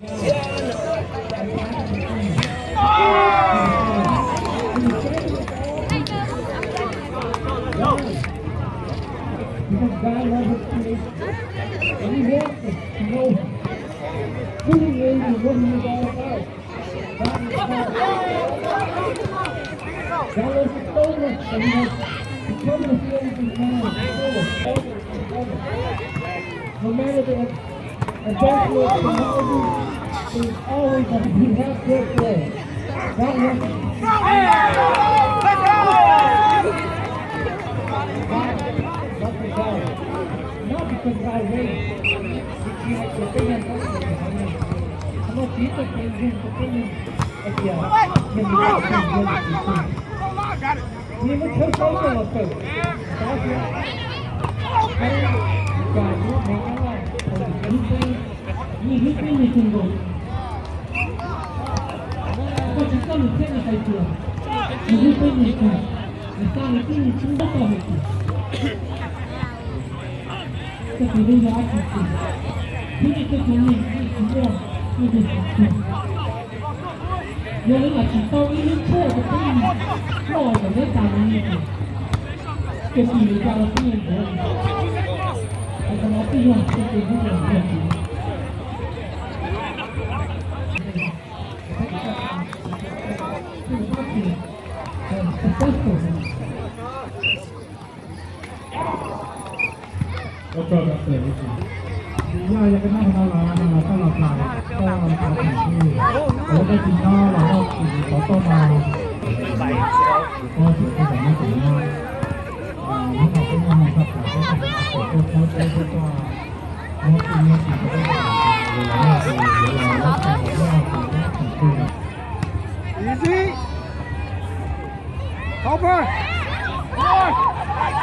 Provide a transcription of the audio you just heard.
Because God loves his kids, and he wants us to know who he is and what he is all about. God is love. God loves us so much that he wants to cover us with his love, cover us, cover us, cover us. No matter the And that's what technology is always going to be helpful for. That was not because God, not because God raised. Because peb yeej tau tus Tswv, no tsis tau peb yeej tau peb yeej hais tias yog nws tau peb yeej tau peb yeej. Nws muab thawb plaub coj los tawm, xav tias qhov cas yuav hmoov nyab laj thaum nws hlub peb, nws hlub peb nws kawg nkaus. Koj tsis txawj nws thiab nws hais tias nws hlub peb nws kawg, nws xa nws tib neeg xwb nrog koj hais tias koj tus hlub yog dab tsi tiag, thiab nej tej tus neeg nej tsis muaj nej tus hlub tiag. Yog li los tsis tau ib lub tshuaj rau peb loj npaum neb tas li tias, koj tus hlub yog dab tsi tiag, qhov no twb yog koj tus hlub los yog tias Ua tsaug rau tus, yog yog peb nyob qhov no los no los koj los plam koj los plam txim xwb, ua koj tsis nyob los koj tsis tau toj no, koj tsis tau toj no tsis nyob, hnub no peb nyob hauv thaj plam peb tsis tau toj peb tsis tau muab txim nyob tsis tau toj no, yuav los lab tau los lab tau lab tsis tau. Easy. Helper. Come on.